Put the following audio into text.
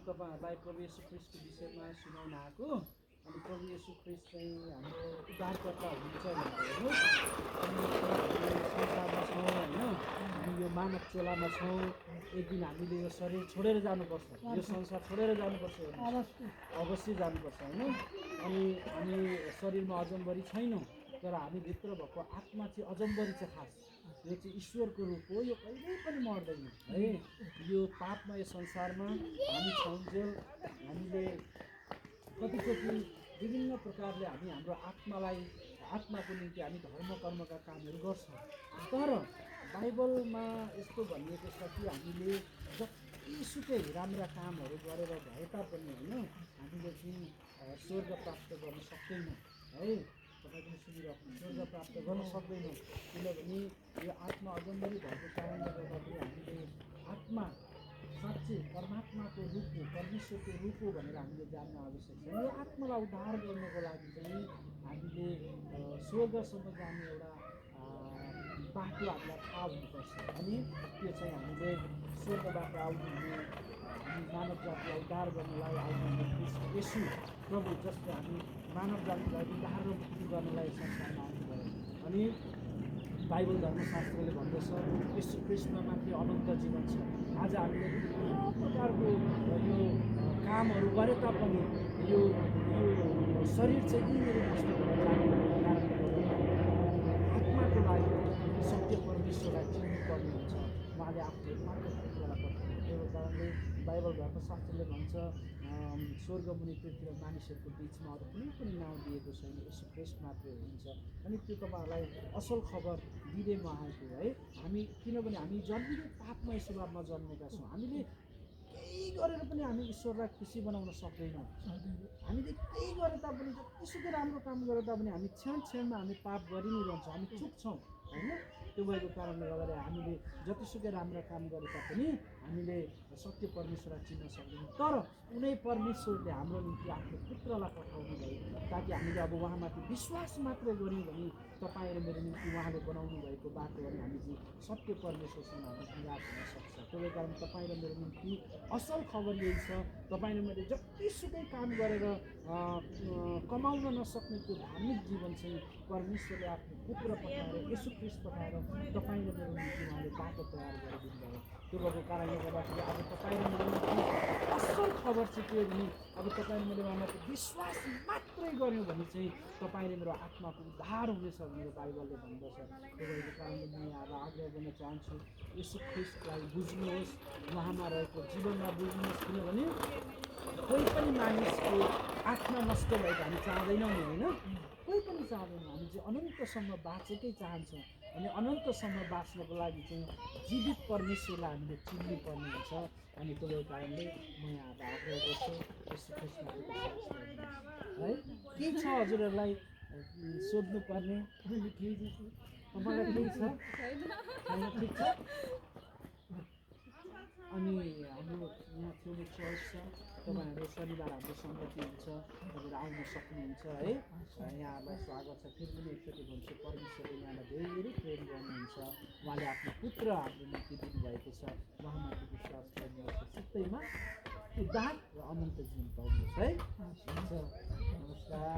तपाईँहरूलाई प्रभु येशू ख्रिस्टको विषयमा सुनाउन आएको। अनि प्रभु येशू ख्रिस्ट चाहिँ हाम्रो उद्धारकर्ता हुनुहुन्छ भनेर हेर्नुहोस्। अनि हामी संसारमा छौँ होइन, हामी यो मानव चेलामा छौँ। एक दिन हामीले यो शरीर छोडेर जानुपर्छ, यो संसार छोडेर जानुपर्छ, अवश्य जानुपर्छ होइन। अनि हामी शरीरमा अजम्बरी छैनौँ, तर हामीभित्र भएको आत्मा चाहिँ अजम्बरी छ खास। यो चाहिँ ईश्वरको रूप हो, यो कहिल्यै पनि मर्दैन है। यो पापमय संसारमा हामी छौँजेल हामीले कतिचोटि विभिन्न प्रकारले हामी हाम्रो आत्माको निम्ति हामी धर्म कर्मका कामहरू गर्छौँ। तर बाइबलमा यस्तो भनिएको छ कि हामीले जतिसुकै राम्रा कामहरू गरेर भए तापनि होइन, हामीले चाहिँ स्वर्ग प्राप्त गर्न सक्दैनौँ है। तपाईँ पनि सुनिराख्नु, स्वर्ग प्राप्त गर्न सक्दैनौँ, किनभने यो आत्मा अजम्बरी भएको कारणले गर्दाखेरि हामीले आत्मा साँच्चै परमात्माको रूप हो, परमेश्वरको रूप हो भनेर हामीले जान्न आवश्यक छ। यो आत्मालाई उद्धार गर्नको लागि चाहिँ हामीले स्वर्गसम्म जाने एउटा बाटो हामीलाई थाहा हुनुपर्छ। अनि त्यो चाहिँ हामीले स्वर्गबाट आउनुहुने हामी मानव जातिलाई उद्धार गर्नलाई आउनुहुने ख्रिस्ट येशू प्रभु, जसले हामी मानव जातिलाई उद्धार र मुक्ति गर्नलाई संसारमा आउनुभयो। अनि बाइबल धर्मशास्त्रले भन्दछ येशू ख्रिस्टमा मात्रै अनन्त जीवन छ। आज हामीले विभिन्न प्रकारको यो कामहरू गरे तापनि यो शरीर चाहिँ यहीँनिर नष्ट भएर जाने कारणले गर्दा आत्माको लागि सत्य परमेश्वरलाई चिन्नुपर्ने हुन्छ। उहाँले आफ्नो एकमात्र पुत्रलाई पठाउनु, त्यो कारणले बाइबल धर्मशास्त्रले भन्छ स्वर्गमुनि पृथ्वी र मानिसहरूको बिचमा अरू कुनै पनि नाउँ दिएको छैन, येशू ख्रिस्ट मात्रै हुन्छ। अनि त्यो तपाईँहरूलाई असल खबर दिँदै म आएको है। हामी किनभने हामी जन्मिँदै पापमय स्वभावमा जन्मेका छौँ। हामीले केही गरेर पनि हामी ईश्वरलाई खुसी बनाउन सक्दैनौँ। हामीले केही गरे तापनि, जतिसुकै राम्रो काम गरे तापनि हामी क्षणमा हामी पाप गरि नै रहन्छौँ, हामी चुक्छौँ होइन। त्यो भएको कारणले गर्दा हामीले जतिसुकै राम्रो काम गरे तापनि हामीले सत्य परमेश्वरलाई चिन्न सक्दैनौँ। तर कुनै परमेश्वरले हाम्रो निम्ति आफ्नो पुत्रलाई पठाउनु भयो ताकि हामीले अब उहाँमाथि विश्वास मात्रै गऱ्यौँ भने तपाईँ र मेरो निम्ति उहाँले बनाउनु भएको बाटो अनि हामी चाहिँ सत्य परमेश्वरसँग हामी विवाद हुन सक्छ। त्यसै कारण तपाईँ र मेरो निम्ति असल खबर यही छ, तपाईँ र मैले जतिसुकै काम गरेर कमाउन नसक्ने त्यो धार्मिक जीवन चाहिँ परमेश्वरले आफ्नो पुत्र पठाएर, येशू ख्रिस्ट पठाएर तपाईँ र मेरो निम्ति उहाँले बाटो तयार गरिदिनु भयो। त्यो भएको कारणले गर्दाखेरि अब तपाईँ र मेरो निम्ति असल खबर चाहिँ के हो भने अब तपाईँ र मैले उहाँमाथि विश्वास मात्रै गऱ्यौँ भने चाहिँ तपाईँ र मेरो आत्माको उद्धार हुनेछ भनेर बाइबलले भन्दछ। त्यो भएको कारणले म यहाँलाई आग्रह गर्न चाहन्छु, येशू ख्रिस्टलाई बुझ्नुहोस्, उहाँमा रहेको जीवनमा बुझ्नुहोस्। किनभने कोही पनि मानिसको आत्मा नष्ट भएको हामी चाहँदैनौँ नि होइन, कोही पनि चाहँदैनौँ। हामी चाहिँ अनन्तसम्म बाँचेकै चाहन्छौँ। अनि अनन्तसम्म बाँच्नको लागि चाहिँ जीवित परमेश्वरलाई हामीले चिन्नुपर्ने हुन्छ। अनि त्यो कारणले म यहाँहरूलाई आग्रह गर्छु, येशू ख्रिस्टमा विश्वास गर्नुहोस् है। के छ हजुरहरूलाई सोध्नुपर्ने? तपाईँलाई केही छ? ठिक छ। अनि हाम्रो यहाँ छेउमा चर्च छ, तपाईँहरू शनिबार हाम्रो सङ्गति हुन्छ, तपाईँहरू आउन सक्नुहुन्छ है। यहाँहरूलाई स्वागत छ। फेरि पनि एकचोटि भन्छु, परमेश्वरले यहाँलाई धेरै प्रेम गर्नुहुन्छ। उहाँले आफ्नो पुत्र हाम्रो निम्ति दिनुभएको छ, उहाँमाथि विश्वास गर्नुहोस्, सित्तैमा उद्धार र अनन्त जीवन पाउनुहोस् है। हुन्छ, नमस्कार।